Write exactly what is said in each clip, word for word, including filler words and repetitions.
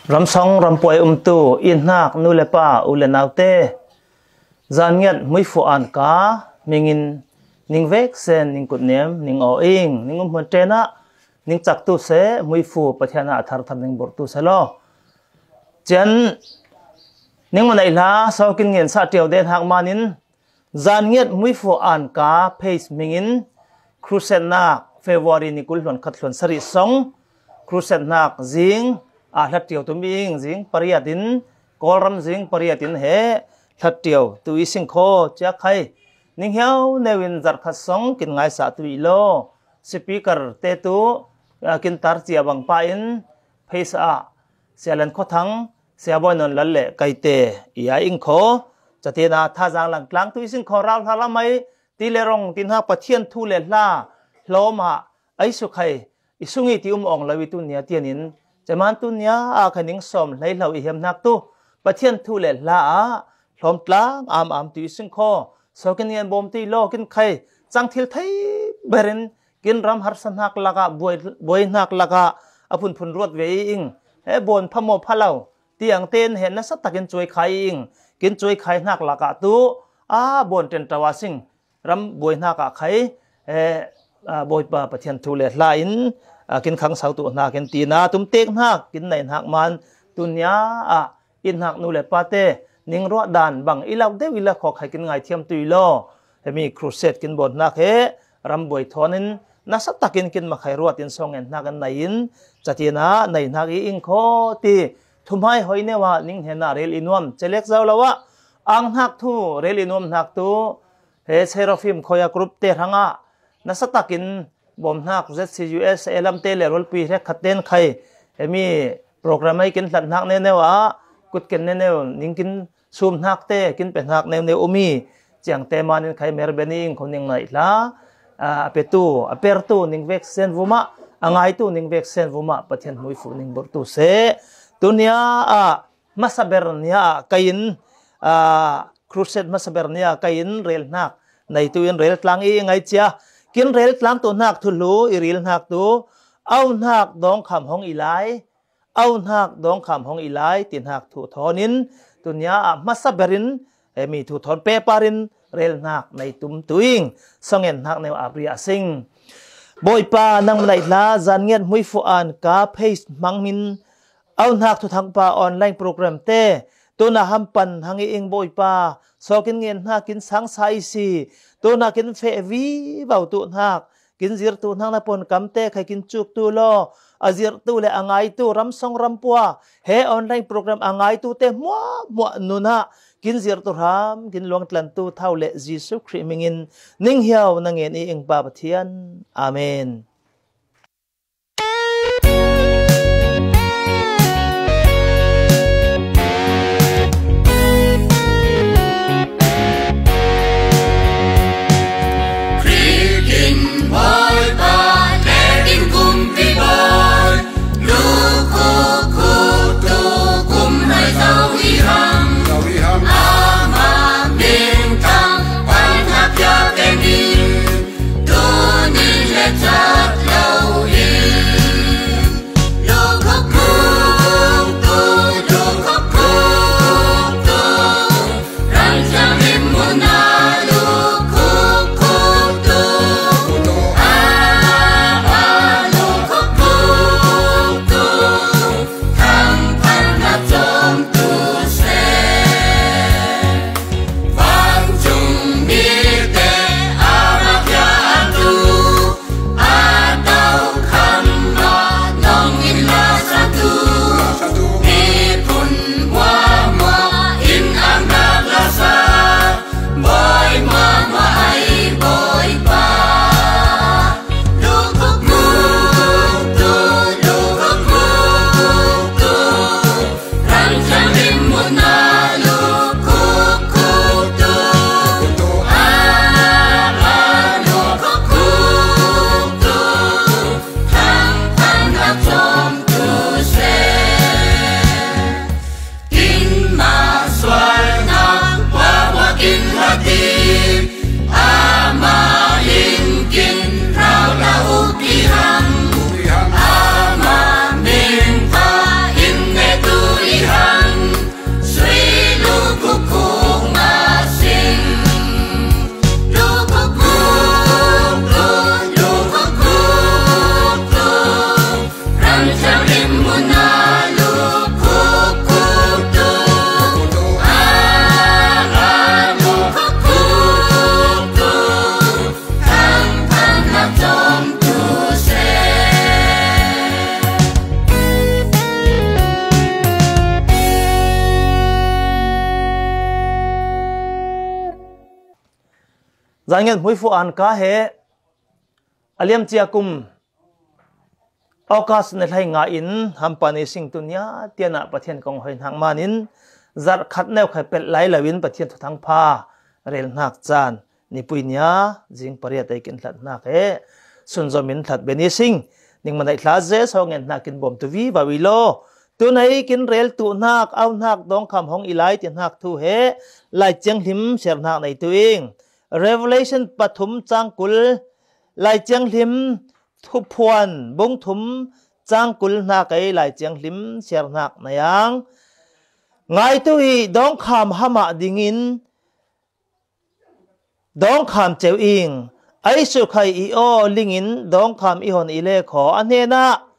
Ramsong rampuai umtu i hnak nu le pa u le naute, zan ngiat muifu an ka hmingin ning vek sen ning kutnem ning aw ing, ning umhmun ṭenah ning caktu seh, muifu Pathian ah a tharthar ning burhtu seh law. Cian ning manaih hla, sokin ngen sah ṭiau den hak manin, zan ngiat muifu an ka page hmingin crusade nak February ni kul hluan khat hluan sarih song crusade nak zing a hlat ṭiau tum ing, zing pariat in, Kawlram zing pariat in he hlat ṭiau tu i sing kho cia khai. Ning hiau neu in zarh khat song kin ngaisah tu i law, speaker te tu, ah, kin tar cia bang pa in page ah Sia Lan Khaw Thang, Sia Bawi Nawn Lal le kaite i ai ing kho. Catina thazang lang tlang tu i sing kho, rau hla lamai ti le rong tin hak Pathian thu le hla hlawm ah ai su khai i sung i ti um awng lo i tunia tianin, ceman tunia a kha ning sawm hlei hlo i hiam hnak tu Pathian thu le hla ah hlawm tlang am am tu i sing kho. Sokin ngian bawm tu i law, kin khai cang thil thei berin kin ram harsa hnak lakah, buai, buai hnak lakah a phunphun ruat ve i ing. He bawn phamo phalo tiang ten he nasa takin cuai khai i ing. Kin cuai khai hnak lakah tu a bawn ṭenṭo a sing ram buai hnak ah khai, eh, ah, Bawipa Pathian thu le hla in, ah, kin khang sau tu hnak in tina tumtek hnak kin nei hnak man tunia ah i hnak nu le pa te ning ruah dan bang i lau deuh i la khawk khai kin ngaithiam tu i law. Hemi crusade kin bawn hnak he ram buai thawn in nasa takin kin makhai ruat in song ngen hnak in nei in, catina nei hnak i ing kho ti thuhmai hoi neu ah ning hnenah rel i nuam celek zau lo ah ang hnak thu rel i nuam hnak tu he Seraphim Choir group te hrangah nasa takin bawm hnak Z C U S A lam te le rualpi hrekkhat ten khai hemi program ai kin hlat hnak neu neu ah kutken neu neu ning kin sum hnak te kin pe hnak neu neu um i, ciang te manin khai mer ben i ing kho ning naih hla, ah, a petu, a pertu ning vek sen vumah, a ngaitu ning vek sen vumah Pathian hmuifu ning burhtu seh. Tunia ah hmasa ber nia ah kai in, ah, crusade hmasa ber nia ah kai in rel hnak nei tu in rel tlang i ngai cia. Kin rel tlang tu hnak thulu i ril hnak tu au hnak dawngkham hong i lai, au hnak dawngkham hong i lai ti hnak thu thawn in tunia ah hmasa berin, eh, mi thu thawn pepar in rel hnak nei tum tu ing. Song ngen hnak neu ap ria sing. Bawipa nang manaih hla, zan ngiat hmuifu an ka page hmangin au hnak thuthang pa online program te tuna hampan hang i ing Bawipa, sokin ngen hnak kin sangsa i si, tuna kin feh vivo tu hnak kin zirtu hnak na pon kamte khai kin cuktu law, a zirtu le a ngaitu ramsong rampua he online program a ngaitu te hmuahhmuah nunah kin zirtu hram kin luangtlantu thau le Jesuh Khrih hmingin ning hiau na ngen i ing Pa Pathian. Amen. Khrih kin Bawipa le kin kumpi Bawi, lu khuk khuk tu kum hai zo i hang. Zo i hang. Ama min tang pan hak ya ke ni, tu ni le cha Tangian Hmuifu Anka he a liam cia kum August ni hlei nga in hampa ni sing tunia tiana Pathian kong hoi hnak manin zarh khat neu khai pelh lai loin Pathian thuthang pha rel hnak caan nipui nia zing pariat ei kin hlat hnak he sunzom in hlat beni sing ningmanaih hla ze so ngen hnak in bawm tu viva wi law. Tunei kin rel tu hnak, au hnak, dawngkham hong i lai ti hnak thu he Lai Thianghlim siar hnak nei tu ing. Revelation pathum cangkul, Lai Thianghlim thuphuan bung thum cangkul hnak ei Lai Thianghlim siar hnak na yang. Ngaitu i dawngkham hamah dingin dawngkham ceu ing. Ai sukhai i aw lingin dawngkham i hon i le khaw a hnenah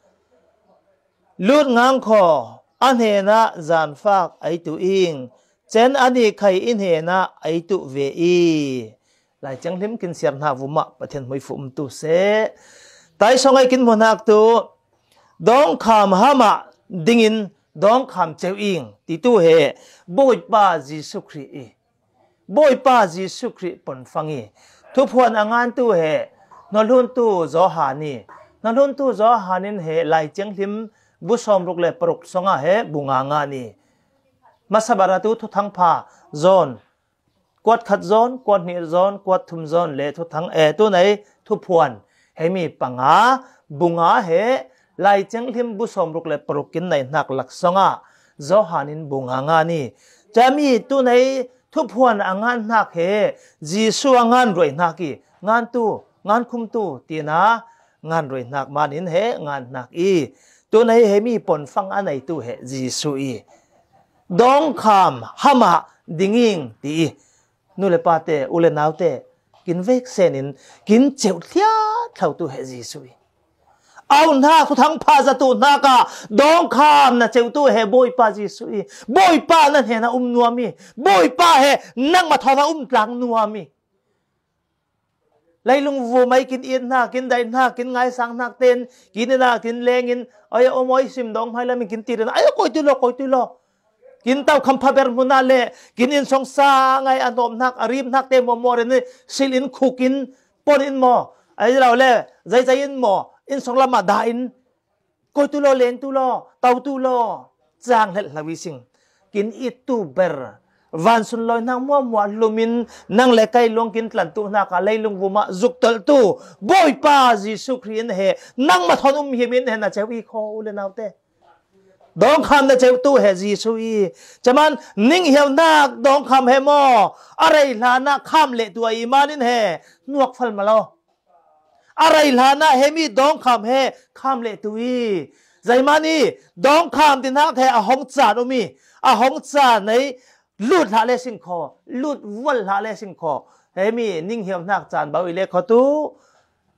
lut ngang khaw a hnenah zanfak ai tu ing. Cen a nih khai i hnenah ai tu ve i. Lai Thianghlim kin siar hnak vumah Pathian hmuifu um tu seh. Taisong ai kin hmu hnak tu dawngkham hamah dingin dawngkham ceu ing ti tu he Bawipa Jesuh Khrih i Bawipa Jesuh Khrih ponfang i thuphuan a ngantu he hnawhluntu Johan i hnawhluntu Johan in he Lai Thianghlim bu sawmruk le paruk songah he bu nga ngan i hmasa baratu thuthang pha zawn kuat khat zawn, kuat hnih zawn, kuat thum zawn le thuthang e tunei thuphuan hemi panga bu nga he Lai Thianghlim bu sawmruk le paruk kin nei hnak laksongah Johan in bu nga ngan i cami tunei thuphuan a ngan hnak he Jesuh a ngan ruai hnak i ngantu ngan khumtu tina ngan ruai hnak manin he ngan hnak i tunei hemi ponfang a neitu he Jesuh i dawngkham hamah dinging ti i nu le pate u le naute kin vek senin kin ceuh thliat thlotu he Jesuh i au hnak thuthang pha zatu hnakah dawngkham na ceutu he Bawipa Jesuh i Bawipa na hnenah um nuam i Bawipa he nangmah thawn a um tlang nuam i leilung vumai kin it hna, kin daih hna, kin ngaisang hnak ten, kin ina, kin lengin, ai, om oi sim dong hmai lamin kin tirin, ai, koi tu lo, koi tu lo. Kin tau kham pha ber hmuna le, kin in song sa ngai a nom hnak, a rim hnak te mo mo rin, sil in khuk in, pon in mo, ai, lau le, zai zai in mo, in song lama da in, koi tu law, leng tu law, tau tu law, cang hlelh hlo i sing. Kin it tu ber. Van sun lawi hnak muahmuah hlum in nang le kai luang kin tlan tu hnak ah leilung vumah zuk tolh tu Bawipa Jesuh Khrih in he nangmah thawn um him in he na ceu i kho u le naute. Dawngkham na ceu tu he Jesuh i. Caman ning hiau hnak dawngkham he maw? A rei hlan ah kham leh tu a i man in he nuak fal ma law. A rei hlan ah hemi dawngkham he kham leh tu i. Zeimani dawngkham ti hnak he a hong caan um i, a hong caan ei lut hlah le sing kho, lut vual hlah le sing kho. Hemi ning hiau hnak caan bau i le kho tu.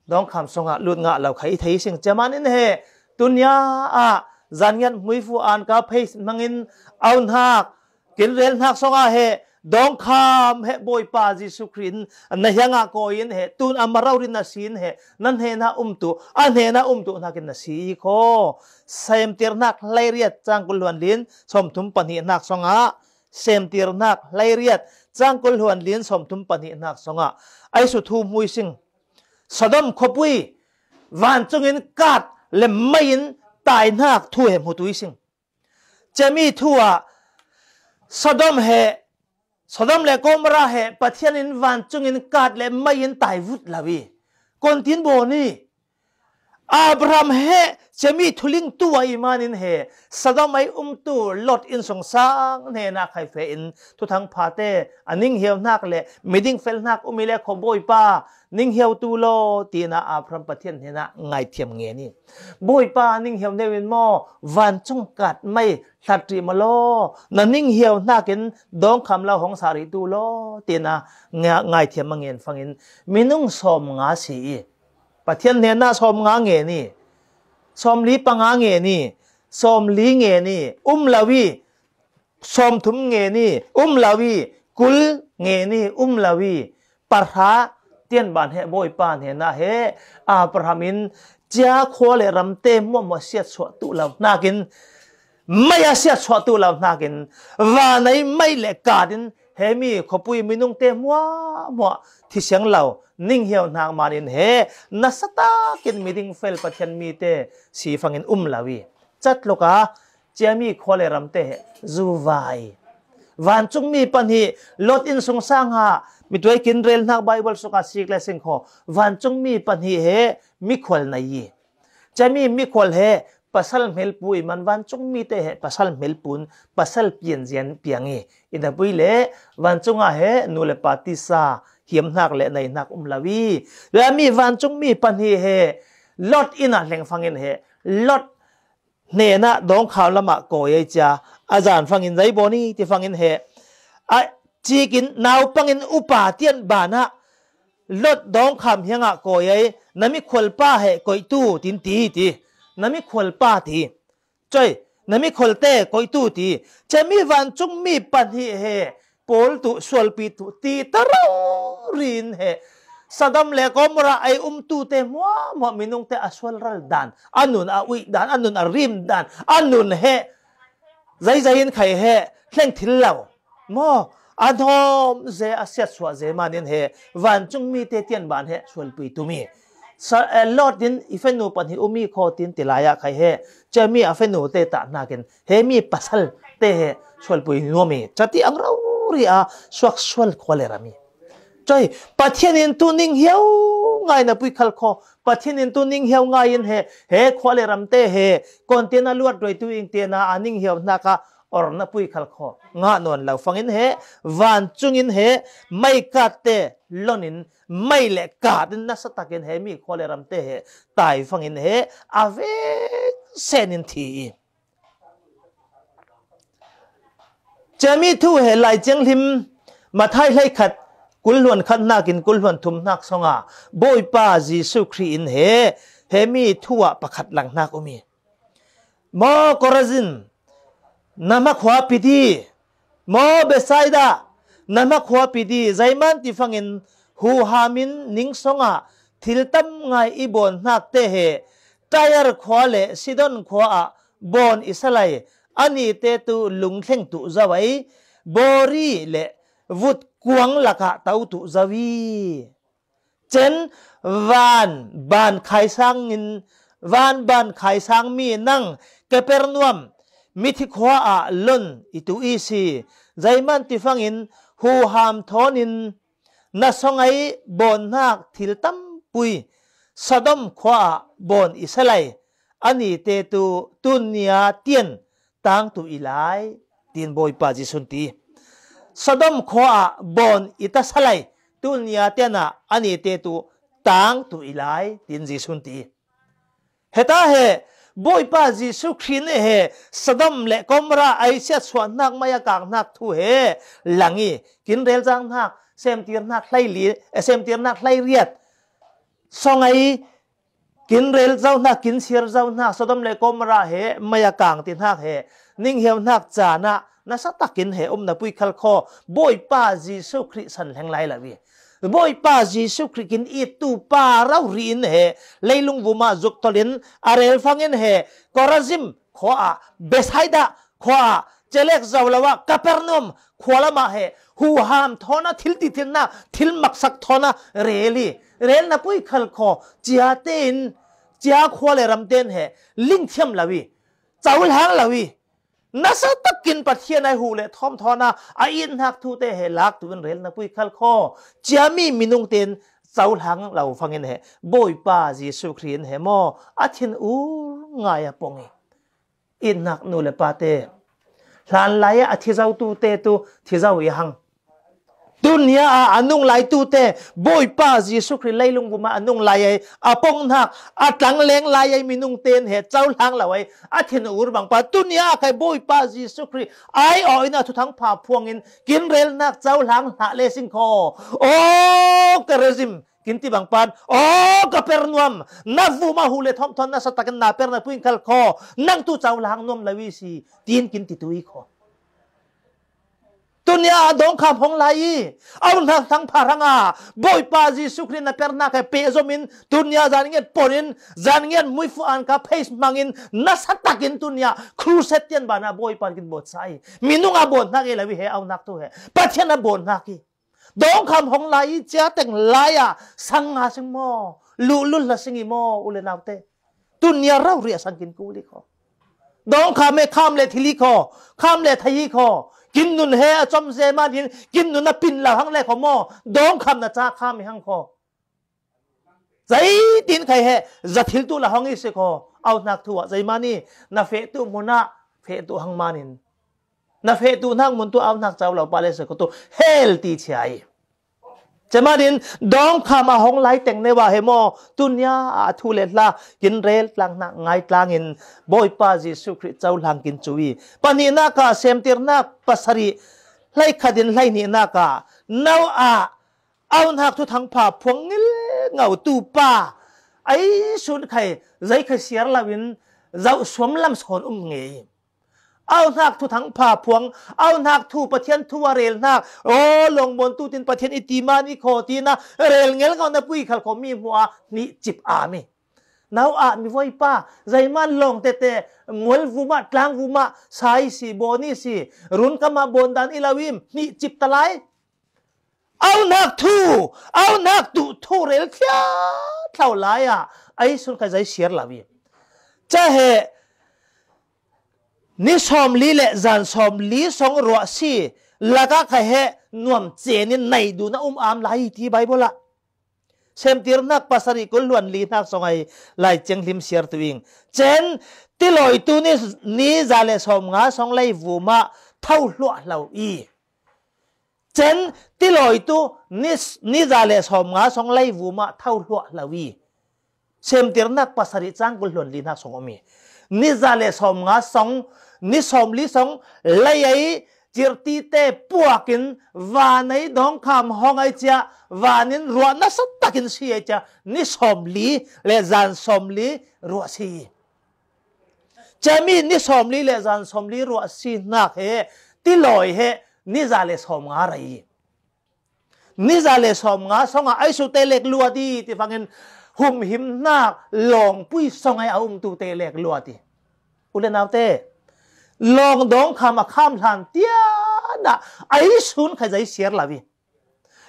Dawngkham sungah lut ngah lo kha i thei sing. Caman in he tunia ah zan ngiat hmuifu an ka phei hmangin au hnak kin rel hnak songah he dawngkham he Bawipa Jesuh Khrih in na hiangah kawi in he tun a maro rin na si in he na hnenah um tu a hnenah um tu hnakin na si i kho. Semtir hnak hleiriat cangkul hluan lin sawmthum pahnih hnak songah semtir hnak hleiriat cangkul hluan lin sawmthum pahnih hnak songah ai su thu hmui sing. Sodom khuapui vancungin kat le mei in tai hnak thu he hmu tu i sing. Cemi thu ah Sodom he, Sodom le Gomorrah he Pathian in vancungin kat le mei in tai vut lo i kontin bawn i Abraham he cemi thuling tu a i manin he Sodom ei umtu Lot in sungsang hnenah khai fe in thuthang phate a ning hiau hnak le miding fel hnak um i le kho Bawipa ning hiau tu law tina Abraham Pathian hnenah ngaithiam ngen i Bawipa ning hiau neu in maw vancung kat mei hlat rih ma law na ning hiau hnakin dawngkham lo hong sa rih tu law tina nga- ngaithiam a ngen fangin minung sawm nga si i Pathian hnenah sawm nga ngen i sawm li panga ngen i sawm li ngen i um lo i sawm thum nge ni um lo i kul nge ni um lo i pahra tian ban he Bawipa hnenah he Abraham in cia khua le ramte muahmuah siatsuah tu lo hnakin mei a siatsuah tu lo hnakin vanei mei le kat in he mi khuapui minungte hmuahhmuah thisiang lo, ninghiau hnak manin he nasa takin miding fel Pathian mite si fangin um lo i, catluka ciami khua le ramte he zuvai. Vancungmi pahnih Lot innsungsang ah mituai kinrel hnak Baibal sungah sik le singkhaw, vancungmi pahnih he mikhual nei i, ciami mikhual he pasal hmelpu i man vancungmite he pasal hmelpun pasal pianzian piang i, i napui le vancungah he nu le pa tisa hiamhnak le neihnak um lo i, ciami vancungmi pahnih he Lot inn ah hleng fangin he Lot hnenah dawngkham lamah kawi ei cia, a zan fangin zei bawn i ti fangin he a cikin naupangin upa tian banah Lot dawngkham hiangah kawi ei, na mikhual pa he koihtu tin ti ti, na mikhual pa ti, coi, na mikhualte koihtu ti, ciami vancungmi pahnih he pawl tu sualpi tu ti ta rori in he Sodom le Gomorrah ei umtute hmuahhmuah minungte a sualral dan, a nun a uih dan, a nun a rim dan, a nun he zeizei in khai he hleng thil lo maw, a hnawm ze a siatsuah ze manin he vancungmite tian ban he sualpui tumi. Sa, eh, Lot in i fanu pahnih um i khaw tin ti lai ah khai he ciami a fanute tah hnakin he mi pasal te he sualpui nuam i, cati ang rori a suak sual khua le ram i. Coi, Pathian in tu ninghiau ngai na pui khal khaw, Pathian in tu ninghiau ngai in he, he khua le ramte he, container luat doi tu ing te na a ninghiau hnaka or na pui khal khaw. Ngah nawn lo fangin he, vancung in he, mei kat te lon in, mei le kat in nasa takin he mi khua le ramte he, tai fangin he, a vek sen in thi i. Ciami thu he Lai Thianghlim Matthai hleikhat, kul hluan khat hnakin kul hluan thum hnak songah Bawipa Jesuh Khrih in he, he mi thu ah pakhat lang hnak um i. Maw Korazin, na hmakhua pi di, maw Bethsaida, na hmakhua pi di, zeiman ti fangin huham in ning songah thil tam ngai i bawn hnak te he, Tyre khua le Sidon khua ah bawn i salai, anite tu lungthleng tu zo ei, bori le vut kuang lakah to tu zo i. Cen van ban khaisang in, van ban khaisang mi nang Kapernaum mithi khua ah lon i tu i si. Zeiman ti fangin huham thawn in na song ei bawn hnak thil tampui Sodom khua ah bawn i salai, anite tu tunia tian tang tu i lai, tin Bawipa Jesuh ti. Sodom khua ah bawn i ta salai, tunia tian ah anite tu tang tu i lai, tin Jesuh ti. Heta he Bawipa Jesuh Khrih nih he Sodom le Gomorrah a i siatsuah hnak, maya kang hnak thu he lang i, kinrel zang hnak, semtir hnak hleili, eh, semtir hnak hleiriat, song ei kinrel zo hnak, kinsiar zo hnak, Sodom le Gomorrah he maya kang ti hnak he ninghiau hnak caan ah nasa takin he um na pui khal khaw, Bawipa Jesuh Khrih san hleng lai lo i. Bawipa Jesuh Khrih kin it tu pa rori in he leilung vum ah zuk tolh in a rel fangin he Korazim khua ah, Bethsaida khua ah, celek zo lo ah Kapernaum khua lamah he huham thawn a thil ti thil na, thil maksak thawn a rel i, rel na pui khal khaw, cia tein, cia khua le ram tein he lingthiam lo i, cohlang lo i, nasa takin Pathian ai hu le thawm thawn a a it hnak thu te he lak tu in rel na pui khal khaw, ciami minung tein cohlang lo fangin he Bawipa Jesuh Khrih in he maw a thin ur ngai a pong i, it hnak nu le pa te, hlan lai ah a thi zo tu te tu thi zo i hang. Tunia ah a nung lai tu te, Bawipa Jesuh Khrih leilung vum ah a nung lai ei, a pong hnak a tlang leng lai ei minung tein he cohlang lo ei, a thin ur bang pa. Tunia ah khai Bawipa Jesuh Khrih ai aw in a thuthang pha phuang in kinrel hnak cohlang hlah le sing khaw. Aw Korazim, kin ti bang pan, aw Kapernaum, na vum ah hu le thawm thawn nasa takin na per na pui khal khaw, nang tu cohlang nuam lo i si, tin kin ti tu i khaw. Nia dawngkham hong lai i, au hnak thangpha hranga Bawipa Jesuh Khrih na pernak he pehzom in, tunia zan ngiat pon in, zan ngiat muifu an ka phei hmangin, nasa takin tunia crusade tian bana Bawipa kin bawt sa i, minung a bawt hnak i lo i he, au hnak thu he Pathian a bawt hnak i. Dawngkham hong lai i cia teng lai-a sang nga sing maw, luhlul hla sing i maw, u le naute. Tunia rau riah sang kin kul i kho. Dawngkham he kham le thil i kho, kham le thei i kho. Kin nun he a com ze man hin, kin nun a pin lo hang le kho maw. Dawngkham na ca kham i hang kho. Zeitin khai he, za thil tu la hong i si kho. Au hnak thu ah, zeimani, na feh tu mun ah, feh tu hang manin. Na feh tu hnak mun tu au hnak cau lo pa le si kho tu, hel ti chia i. Cemanin dawngkham a hong lai teng neu ah he maw, tunia a thu le hla kin rel tlang hnak ngai tlangin Bawipa Jesuh Khrih cohlang kin cu i. Pahnihnak ah semtirnak pasarih hleikhat in hleihnihnak ah no ah au hnak thuthang pha phuang ngilngau tu pa ei sun khai zei khai siar lo in zoh suam lam sawn um ngei. Au hnak thuthang pha phuang, au hnak thu Pathian thu a rel hnak, aw, lawngbawn tu tin Pathian i ti man i khaw tina rel ngel ngau na pui khal khaw mi hmuh a hnih cip a mi. Nau ah mi voi pa, zeiman lawng tete, mual vumah, tlang vumah, sa i si, bawn i si, run kamah bawn dan i lo im, hnih cip ta lai. Au hnak thu, au hnak tu thu rel thliathlo lai ah, ei sun khai zei siar lo i. Ca he, ni sawmli le zan sawmli song ruah si, laka khai he nuam cen in nei dun a um am lai ti Bible ah. Semtirnak pasarih kul hluan li hnak song ai lai ciang hlim siar tu ing. Cen, tilawi tu ni, ni za le sawm nga song lei vumah tho hluah hlo i. Cen, tilawi tu ni, ni za le sawm nga song lei vumah tho hluah hlo i. Semtirnak pasarih cang kul hluan li hnak song om i. Ni za le sawm nga song, ni sawm li song lei ai cirtite puakin van ai dawngkham hong ai cia, van in ruah nasa takin si ai cia, ni sawm li le zan sawm li ruah si. Cemi ni sawm li le zan sawm li ruah si hnak he, tilawi he, ni za le sawm nga rei. Ni za le sawm nga song ah ai su te lek luat i, ti fangin humhim hnak lawngpui song ai a um tu te lek luat i. U le naute, lawng dawngkham a kham hlan tiana ai sun khai zei siar lo i.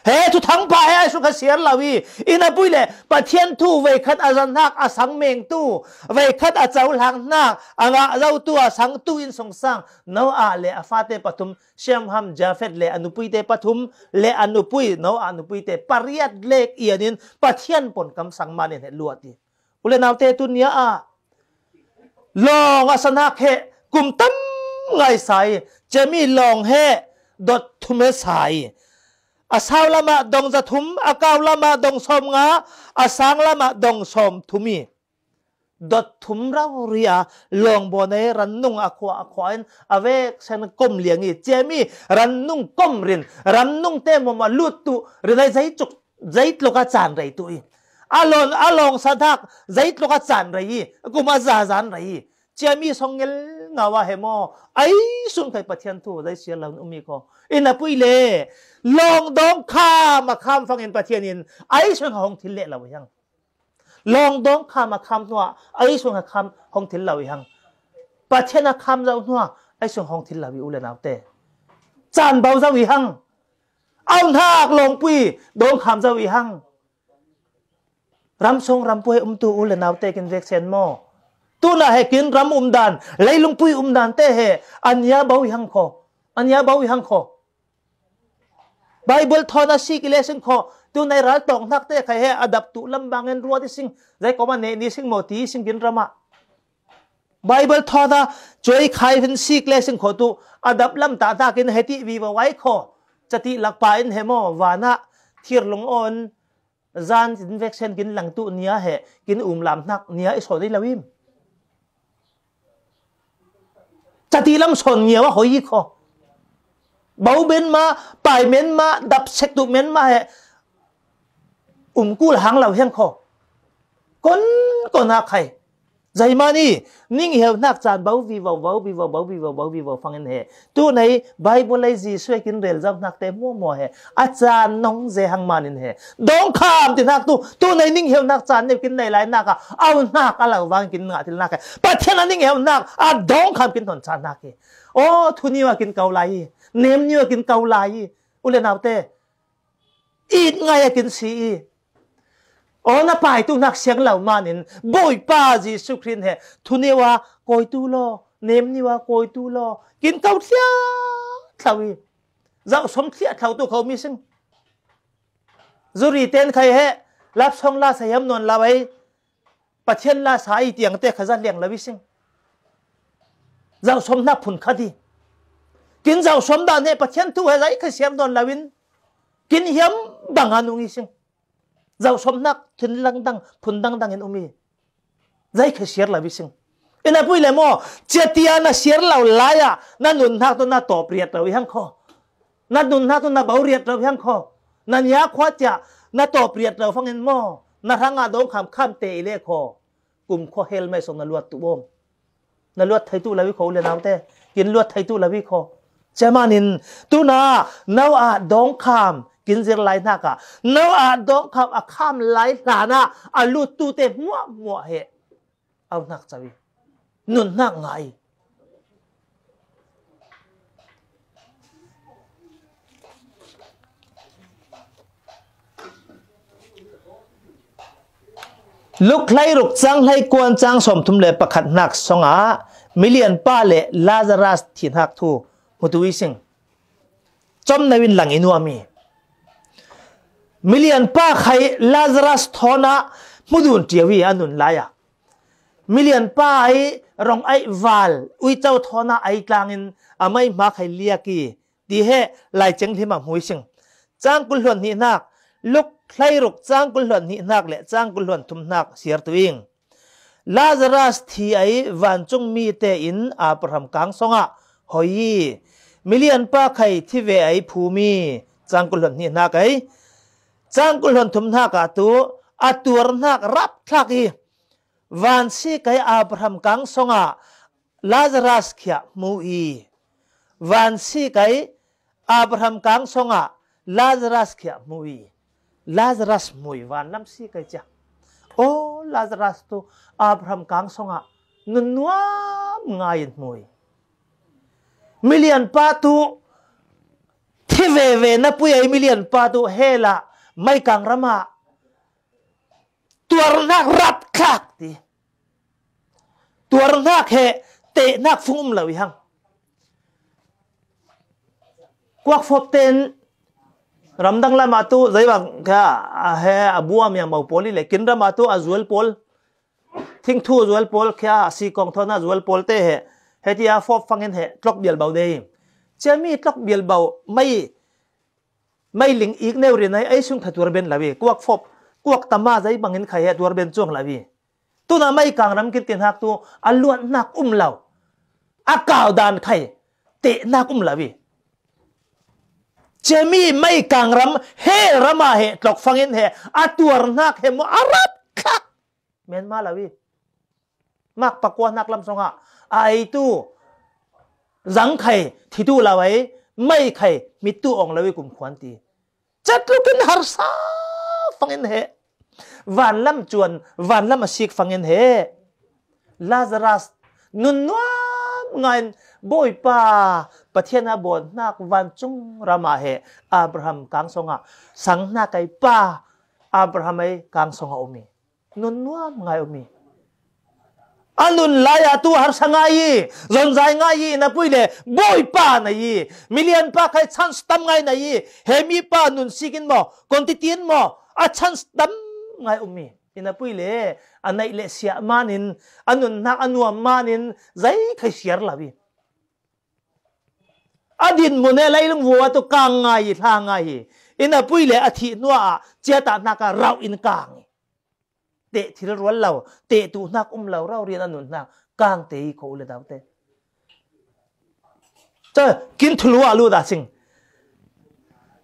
He thuthang pa he ai sun khai siar lo i. Inn a pui le Pathian thu veikhat a zan hnak a sang meng tu, veikhat a cohlang hnak a ngah zo tu a sang tu in song sang, Noah le a fate pathum, Shem, Ham, Jafet le a nupuite pathum le a nupui, Noah nupuite pariat lek ian in Pathian pon kam sang man in he luat i. U le naute, tunia ah lawng a sa hnak he kum tam ngai sa i, cemi lawng he dot thum he sa i. A sau lamah dong za thum, a kau lamah dong sawm nga, a sang lamah dong sawm thum i. Dot thum rau ria lawngbawn ei rannung a khua a khua in a vek sen kom liang i, cemi rannung kom rin, rannung te mom a lut tu rin ai zei cuk, zei tluk a caan rei tu i. A lawn, a lawng sa hnak zei tluk a caan rei i, kum a za zan rei i. Cemi song ngel ngau a he maw, ai sun khai Pathian thu zei siar lo in um i kho. Inn a pui le lawng dawngkham a kham fangin Pathian in ai sun hong thil leh lo i hang. Lawng dawngkham a kham hnuah ai sung a kham hong thil lo i hang. Pathian a kham zo hnuah ai sung hong thil lo i, u le naute. Caan bo zo i hang. Au hnak lawngpui dawngkham zo i hang. Ram sung ram pui um tu u le naute kin vek sen maw? Tuna he kin ram um dan, leilung pui um dan te he an ya bo i hang kho. An ya bo i hang kho. Bible thawn a sik i le sing kho. Tu nai ral tawng hnak te khai he a dap tu lam bangin ruat i sing. Zei kawm a ne ni sing maw ti i sing kin ram ah. Bible thawn a cuai khai hin sik le sing kho tu a dap lam ta hnakin he ti vivo ai kho. Cati lakpa in he maw, van ah thir lung awn zan in vek sen kin lang tu nia he kin um lam hnak nia i sawn i lo im. Cati lam sawn ngiau a hoi i kho. Bo men ma, pai men ma, dap sek tu men ma he um kul hang lo hiang kho. Kon, kon a khai. Zaimani, ning heuhnak caan bo vivo, bo vivo, bo vivo, bo vivo fangin he. Tunei Bible ei Jesuh ei kin rel zauhnak te muamua he. A caan nong ze hang manin he. Dongkham ti hnak tu, tunei ning heuhnak caan neu kin nei lai nak a, au hnak a lo vang kin ngah til nak he. Pathian a ning heuhnak a dongkham kin hon caan nak he. O, thuniwa kin kau lai hi. Nemniwa kin kau lai hi. Ule naute. It ngai a kin si i. Aw, na paitu hnak siang lo manin Bawipa Jesuh Khrih he thuniwa koitu law, nemniwa koitu law, kin kau thliah thlau i. Zauhsom thliah thlau tu kho mi sing. Zuri ten khai he, lapsong la sa hiam nawn lo ei. Pathian la sa i tiang te kha za liang lo i sing. Zauhsom hnak phun kha di. Kin zauhsom dan he Pathian thu he zai kha siam nawn lo in. Kin hiam bang a nung i sing. Zauhsom hnak thin langdang, phun dangdang in um i. Zai kha siar lo i sing. Ina pui le maw, ciatia na siar lo lai a, na nun hnak tu na tawp riat lo i hang kho. Na nun hnak tu na bo riat lo i hang kho. Na nia khua cia, na tawp riat lo fangin maw, na hrang a dongkham kham te i le kho. Kum khua hel mai song na luat tu bawm. Na luat thei tu lo i kho, ule naute. Kin luat thei tu lo i kho. Cia manin, tuna, no a dongkham, kin zir lai hnak a. No a dongkham a kham lai hlan a, a lut tu te muah muah he. Au hnak cau i. Nun hnak ngai. Luk hlei ruk cang hlei kuan cang sawmthum le pakhat hnak song ah milian pa le Lazarus thi hnak thu hmu tu i sing. Com neu in lang i nuam i. Milian pa khai Lazarus thawn ah hmu dun ṭiau i a nun lai ah. Milian pa ei rong aih val uico thawn ah ei tlangin a mei hma khai liak i ti he Lai Ceng hlim ah hmu i sing. Cang kul hluan hnih hnak, Luk hlei ruk cang kul hluan hnih hnak le cang kul hluan thum hnak siar tu ing. Lazarus thi ei vancung mi tein Abraham kang song ah hoi i milian pa khai thi ve ei phum i cang kul hluan hnih hnak ei cang kul hluan thum hnak ah tu a tuar hnak rap thlak i van sik ei Abraham kang song ah Lazarus khiah hmu i van sik ei Abraham kang song ah Lazarus khiah hmu i Lazarus hmu i van lam sik ei cia. O Lazarus tu Abraham kang song ah nun nuam ngai in hmu i milian pa tu thi veve na pui ei milian pa tu hel ah mei kang ram ah tuar hnak rap thlak ti. Tuar hnak he teh hnak fung um lo i hang. Kuak fop ten ramdang lam ah tu zei bang kha a he a bu a miang mau pawl i le kin ram ah tu a zual pawl. Thingthu zual pawl kha a si kong thawn a zual pawl te he. He ti a fop fangin he tlok bial bau dei. Cia mi tlok bial bau mei mei ling ik neu rin ai ei sung kha tuar ben lo i kuak fop kuak tama zei bangin khai he tuar ben cuang lo i. Tuna mei kang ram kin ti hnak tu a luan hnak um lo. A kau dan khai teh hnak um lo i. Cia mi mei kang ram he ram ah he tlok fangin he a tuar hnak he mu a rap thlak. Myanmar lo i. Mak pakua hnak lam song ah a ei tu zang khai thi tu lo ei mei khai mit tu ong lo i kum khuan ti. Catluk in harsa fangin he. Van lam cuan, van lam a sik fangin he. Lazarus nun nuam ngai in Bawipa Pathian a bawn hnak vancung ram ah he Abraham kang song ah sang hnak ei pa Abraham ei kang song ah um i. Nun nuam ngai um i. A nun lai ah tu harsa ngai i, zonzai ngai i, na pui le Bawipa na i, milian pa khai chance tam ngai na i, he mi pa nun sik in maw, kon ti tin maw, a chance tam ngai um i. I na pui le, a neih le siah manin, a nun hnak a nuam manin, zei khai siar lo i. A din mun e leilung vua tu kang ngai i, hla ngai i. I na pui le, a thih hnuah ah, ciatah hnak ah rauh in kang i. Teh thil rual lo, teh tuh hnak um lo, rau rian a nun hnak, kang te i kho le dau te. Ca, kin thulu a lu da sing.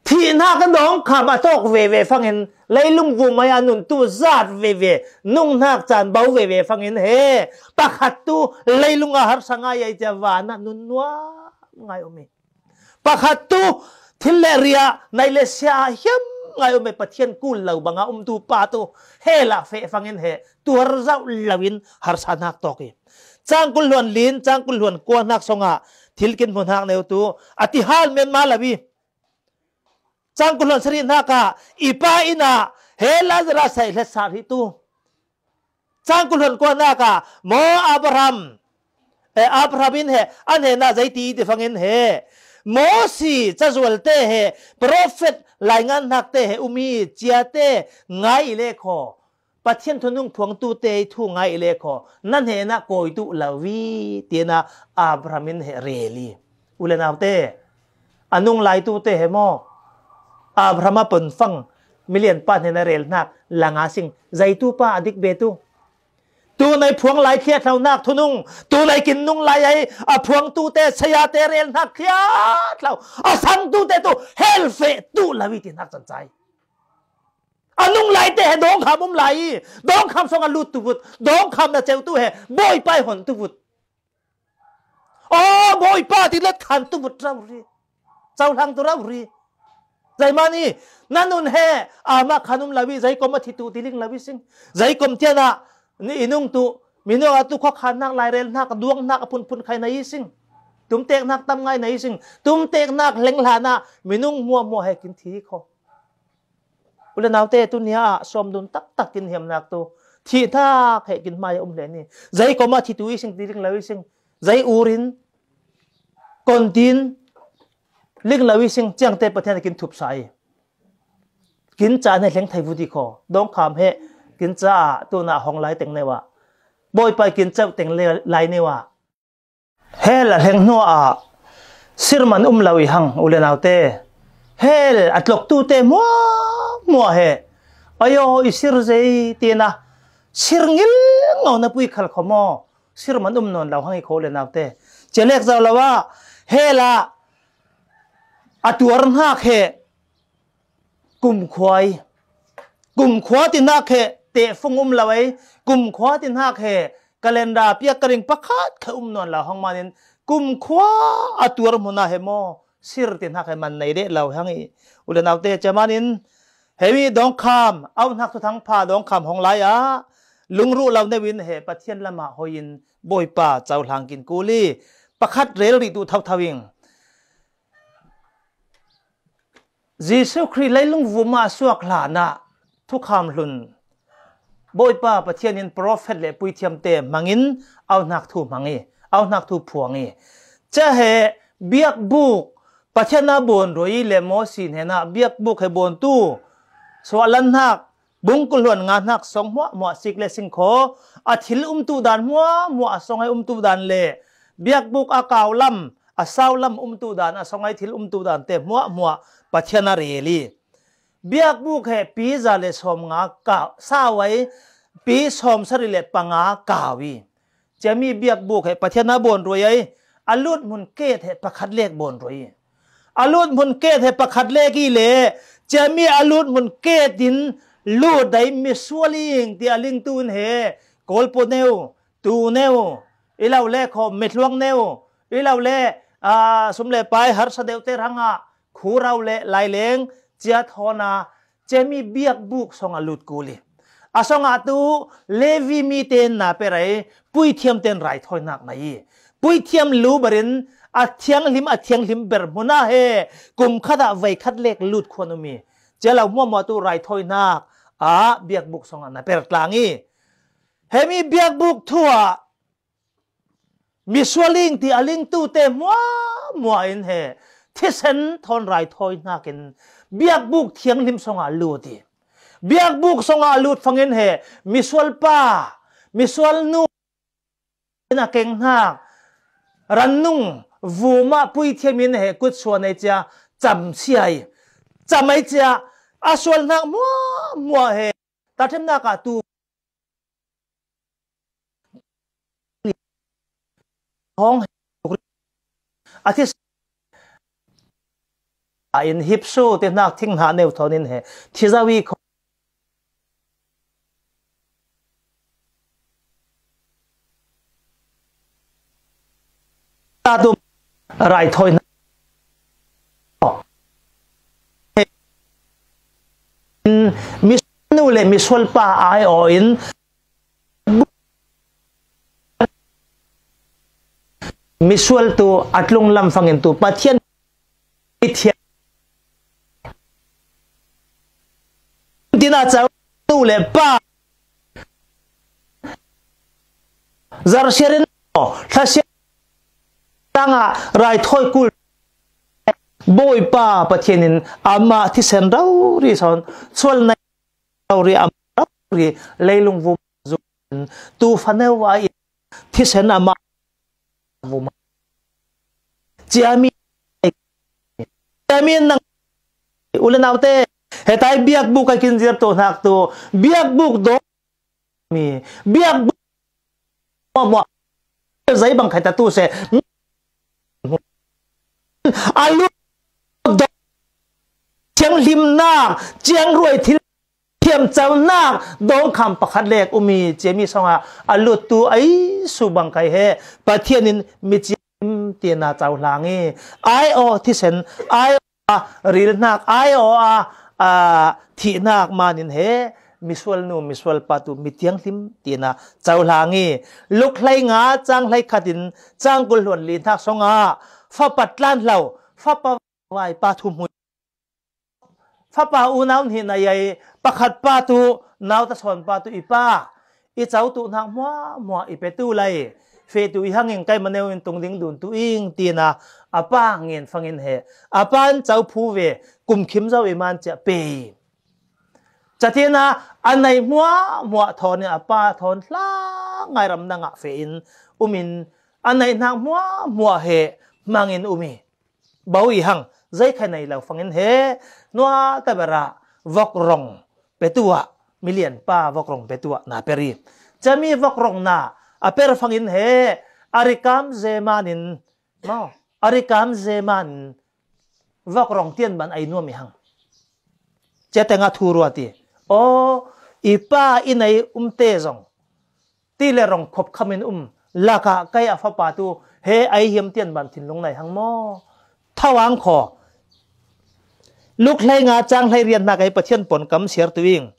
Thihnak a dawngkham a tawk veve fangin, leilung vumai a nuntu zat veve, nunghnak caan bo veve fangin he pakhat tu leilung a harsa ngai ai cia van ah nun nuam ngai um i, pakhat tu thil le riah nai le sia ah hiam ngai um i, Pathian kul lo banga umtu pa tu hell ah feh fangin he tuar zauh loin harsa hnak tawk i, cangkul hluan lin, cangkul hluan kuanak songah thil kin hmuhnak neu tu a ti hal men ma lo i, cangkul hluan sarihnak ah i pa inn ah he Lazarus hei hlet sal hi tu. Cangkul hluan kuanak ah maw Abraham, eh, Abraham in he an he na zei ti ti fangin he Mosi cazual te he prophet laingannak te he umi cia te ngai i le kho. Pathian thunung phuangtute i thu ngai i le kho, nan hnenah kawi tuh lo vi, tianah Abraham in he rel i. U le naute, a nung laitute he maw, Abraham a ponfang milian pa hnenah rel hnak langa sing, zeitu pa a dik be tu. Tunai phuang lai thliat hlonak thunung, tunai kin nung lai ai a phuangtute, sayate rel hnak thliat hlo, a sangtute tu hell feh tuh lo i ti hnak cancai. A nung laite he dawngkham um lai i, dawngkham song a lut tu vut, dawngkham na ceu tu he Bawipa i hon tu vut. Aw, Bawipa ti let khan tu vut rau ri. Cohlang tu rau ri. Zeimani, na nun he, amah khan um lo i, zeikom a thi tu ti ling lo i sing. Zeikom tianah, ni i nung tu, minung a tu khua khannak, lairelnak, duangnak a phunphun khai na i sing. Tumteknak tam ngai na i sing. Tumteknak hleng hlanah, minung hmuahhmuah he kin thi kho. U le naute, tunia ah sawmdun taktak kin hiamnak tu thihnak he kin hmai a um hle ni. Zei koma thi tu i sing ti ling lo i sing. Zei urin, kontin, ling lo i sing, ciangte Pathian kin thupsa i. Kin ca he hleng thei vu ti kho. Dawngkham he kin ca ah tunah hong lai teng neu ah, Bawipa kin ceuh teng le-, lai neu ah, hell a hleng hnuah ah sir man um lo i hang, u le naute. Hell a tloktu te hmuahhmuah he, ayo, i sir zei tina, sir ngilngo na pui khal kho maw? Sir man um nawn lo hang i kho, u le naute. Cia lek zo lo ah, hell ah a tuar hnak he, kumkhua i, kumkhua ti hnak he tehfung um lo ei, kumkhua ti hnak he calendar piak ka ring pakhat kha um nawn lo hang manin, kumkhua a tuar hmun ah he maw, sir ti hnak he man nei deh lo hang i, u le naute, cia manin, hemi dawngkham, auhnak thuthang pha dawngkham hong lai ah, lungruh lo neu in he Pathian lamah hoi in Bawipa cohlang kin kul i, pakhat rel rih tu thotho ing. Jesuh Khrih leilung vumah a suak hlanah thukham hlun Bawipa Pathian in profet le puithiamte hmangin auhnak thu hmang i, auhnak thu phuang i. Cia he biakbuk Pathian a buan ruai i le Mosi hnenah biakbuk he buantu suahlanhnak bungkul hluan nga hnak song hmuahhmuah sik le singkhaw a thil umtu dan hmuahhmuah a song ai umtu dan le biakbuk a kau lam a sau lam umtu dan, a song ai thil umtu dan te hmuahhmuah Pathian a rel i, biakbuk he pi za le sawm nga kau, sau ai pi sawm sari le panga kau i, ciami biakbuk he Pathian a buan ruai ai, a lut hmun ket he pakhat lek buan ruai i, a lut hmun ket he pakhat lek i le, ciami a lut hmun ket in lut dai misual ing ti a lingtu in he Kawlpaw neu, tu neu, i lo le khaw mithluang neu, i lo le, aa, sum le pai harsa deuhte hrangah khurau le laileng cia thawn a, ciami biakbuk song a lut kul i, a song ah tu Levi mite in na per ai, puithiam ten raithawinak na i, puithiam lu ber in a thianghlim, a thianghlim ber hmun ah he kum khat ah vei khat lek lut khuan um i, cia lo hmuahhmuah tu raithawinak ah biakbuk song ah na per tlang i, hemi biakbuk thu ah misual ing ti a lingtu te hmuahhmuah in he thisen thawn raithawi hnakin biakbuk thianghlim song ah lut i, biakbuk song ah lut fangin he misual pa, misual nu in a keng hnak, rannung vumah puithiam in he kutsuan ai cia cam sia i, cam ai cia a sual hnak hmuahhmuah he tahṭhimnak ah tu hong a thi a in hipsu te hnak thing hna neu thawn in he thi zo i kho. Ta tu rai thoi hna. Misual nu le misual pa ai aw in misual tu a tlung lam fangin tu Pathian i thiam tina cau tu le pa zarsiarin thasiar tangah rai thoi kul Bawipa Pathian in amah thisen rori sawn sual nai rori a rori leilung vum zung tu faneu a in thisen amah vum ciami ciami nang u le naute hetai biakbuk a kin zir tu hnak tu biakbuk dawh mi biakbuk muah zei bang khai ta tu se a lu thianghlimnak ciangruai thil thiamcaunak dawngkham pakhat lek um i ciami sawngah a luttu a isu bang khai he Pathian in mi ciam tina cohlang i ai aw thisen ai aw a rilhnak ai aw a, a thihnak manin he misual nu misual pa tu mi thianghlim tina cohlang i Luk hlei nga cang hlei khat in cang kul hluan li hnak sawngah fapa tlan hlo fapa vaipa thu hmui fapa unau hnih na ei pakhat pa tu nauta sawn pa tu i pa i co tu hnak hmuahhmuah i pe tu lai fe tu i hangin keimah neu in tung ding dun tu ing tina a pa ngen fangin he a pa in co phu ve kumkhim zo i man ciah pe i catina a nei hmuahhmuah thawn in a pa thawn hla ngai ram na ngah fe in um in a nei hnak hmuahhmuah he hmangin um i bo i hang zei khai nei lo fangin he nual ta berah vok rong petu ah milian pa vok rong petu ah na per i cami vok rong na a per fangin he a rikam ze manin maw a rikam ze manin vok rong tian ban ai nuam i hang cia tengah thu ruat i aw i pa i nei umte zong ti le rong khop khamin um lakah kei a fapa tu he ai hiam tian ban thinlung nai hang maw? Tho ang kho. Luk hlei nga cang hlei riat hna kei Pathian pon kam siar tu ing.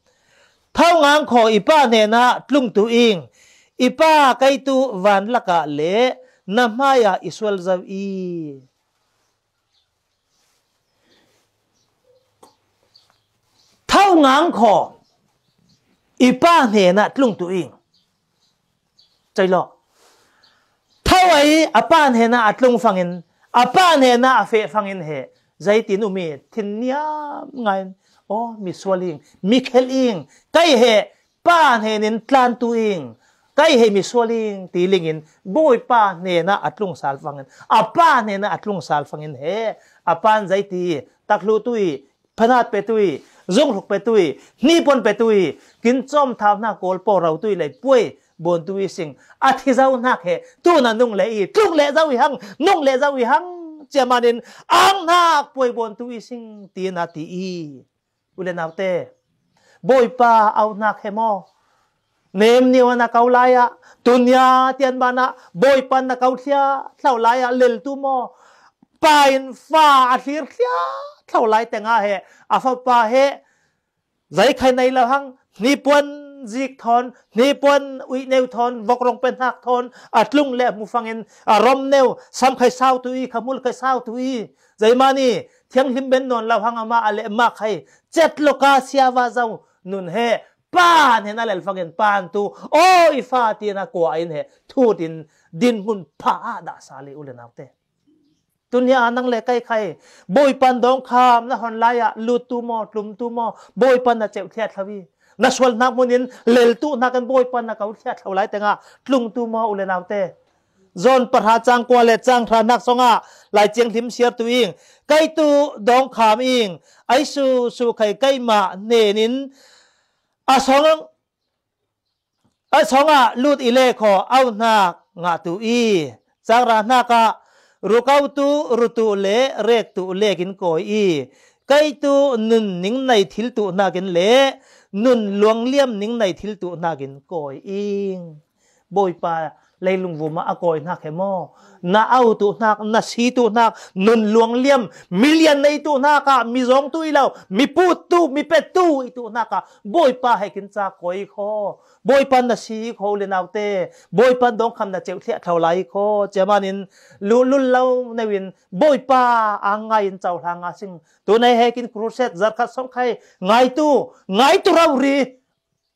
Tho ngang kho i pa hnenah tlung tu ing. I pa kei tu van lakah le na hmaiah i sual zo i. Tho ngang kho i pa hnenah tlung tu ing. Cei law tho ei a pa hnenah a tlung fangin a pa hnenah a feh fangin he zeitin um i thin niam ngain aw mi sual ing mi khelh ing kei he pa hnenin tlantu ing kei he mi sual ing ti lingin Bawipa hnenah a tlung sal fangin a pa hnenah a tlung sal fangin he a pan zeiti taklutu i phanat petu i zunghluk petu i hnipuan petu i kin cawm thau hna kawl paw rotu i lei puai bawntu i sing a thi zo hnak he tuna nung le i tlung le zo i hang nung le zo i hang ciamanin ang hnak puai bawntu i sing tina ti i u le naute Bawipa au hnak he maw? Nem nio na kau lai ah tunia tian ban ah Bawipa na kau thliah thlau lai ah leltu maw? Pa in fa a thlir thliah thlau lai tengah he a fapa he zei khai nei lo hang hnipuan zik thawn hnipuan uih neu thawn vok rong pe hnak thawn a tlung le a hmu fangin a rom neu sam khai sau tu i khamul khai sau tu i zeimani thianghlim ben nawn lo hang amah a le mah khai cet loka siava zo nun he pa nen a lel fangin pan tu aw i fa tina kua in he thut in din hmun pha ah dah sal i u le naute. Tunia nang le kai khai Bawipan dawngkham na hon lai ah lut tu maw tlum tu maw Bawipan na ceuh thliat thlo i na sual hnak hmun in lel tu hnakin Bawipan na kau thliat thlo lai tengah tlung tu maw u le naute. Zawn pahra cang kua le cang hra hnak songah Lai Ciang hlim siar tu ing kei tu dawngkham ing ai su su khai keimah hnen in a song a songah lut i le kho au hnak ngah tu i cang ra hnak ah Rukautu rutu le rektu lekin kawi i, kaitu nun ning nei thiltu hnakin le nun luangliam ning nei thiltu hnakin kawi ing. Bawipa leilung vuma a kawi hnak he maw? Na au tu hnak, na si tu hnak, nun luangliam, milian nei tu hnak ah, mi zong tu i lo, mi put tu, mi pet tu i tu hnak ah, Bawipa he kin ca kawi kho. Bawipa na si kho le naute, Bawipa dawngkham na ceuh thliah thlo lai kho. Ciamanin lu lul lo neuin Bawipa a ngai in cohlang a sing. Tunai he kin crusade zarkhat sawngkhai ngaitu, ngaitu rau ri.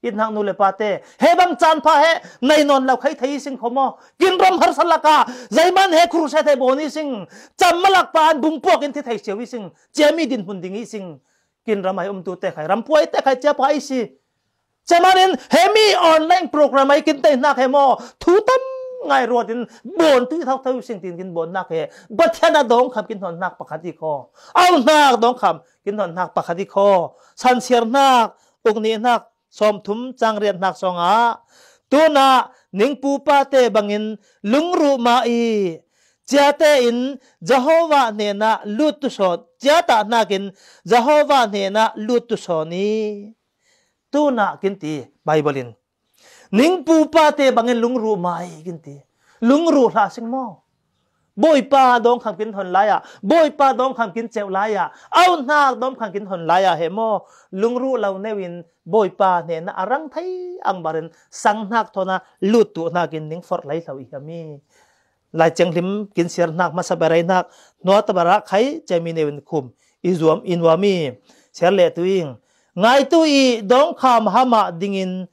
It hnak nu le pate, he bang caan pha he nei nawn lo khai thei i sing kho maw? Kin ram harsa laka, zeiman he crusade he bawn i sing, cam malak pa an bungpuak in thi thei cio i sing, ciami din hmun ding i sing, kin ram ai um tu te khai, ram puai te khai cia pha i si. Ciamanin, he mi online program ai kin tei hnak he maw? Thu tam ngai ruat in bawn tu i thau thau i sing tin kin bawn hnak he, Pathian a dawngkham kin hon hnak pakhat i kho. Au hnak dawngkham kin hon hnak pakhat i kho. Sansiar hnak, ukni hnak, sawmthum cangriat hnak sawngah, tunah ningpupa te bangin lungruh mah i, ciate in Jehovah hnenah lut tu sawn, ciata hnakin Jehovah hnenah lut tu sawn i. Tunah kin ti Bible in, ningpupa te bangin lungruh mah i kin ti. Lungruh hlah sing maw? Bawipa dawngkham kin hon lai ah, Bawipa dawngkham kin ceuh lai ah, au hnak dawngkham kin hon lai ah he maw? Lungruh lo neuin Bawipa hnenah a rang thei ang barin sang hnak thawnah lut tu hnakin ning forh lai lo i hiam i. Lai Thianghlim kin siar hnak hmasa berei hnak hnuata berah khai ciami neuin khum i zuam i nuam i. Siar leh tu ing. Ngaitu i dawngkham hamah dingin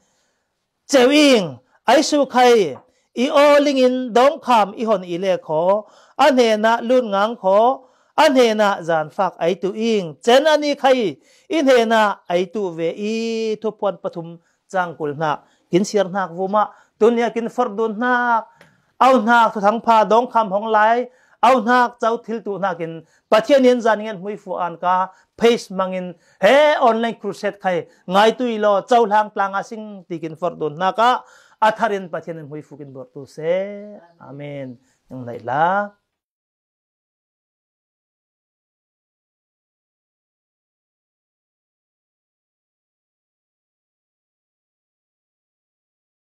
ceu ing, ai su khai, i aw lingin dawngkham i hon i le kho, a hnenah lut ngang kho, a hnenah zanfak ai tu ing, cen a ni khai, i hnenah ai tu ve i. Thuphuan pathum cangkul hnak, kin siar hnak vumah, tunia kin forh dun hnak, au hnak thuthang pha dawngkham hong lai, au hnak co thil tu hnakin, Pathian in zan ngen hmuifu an ka, page mangin, he online crusade khai, ngaitu i law, cohlang tlang a sing tikin forh dun hnak ah, a thar in Pathian in hmuifu kin bawrtu seh. Amen. Nang naih la.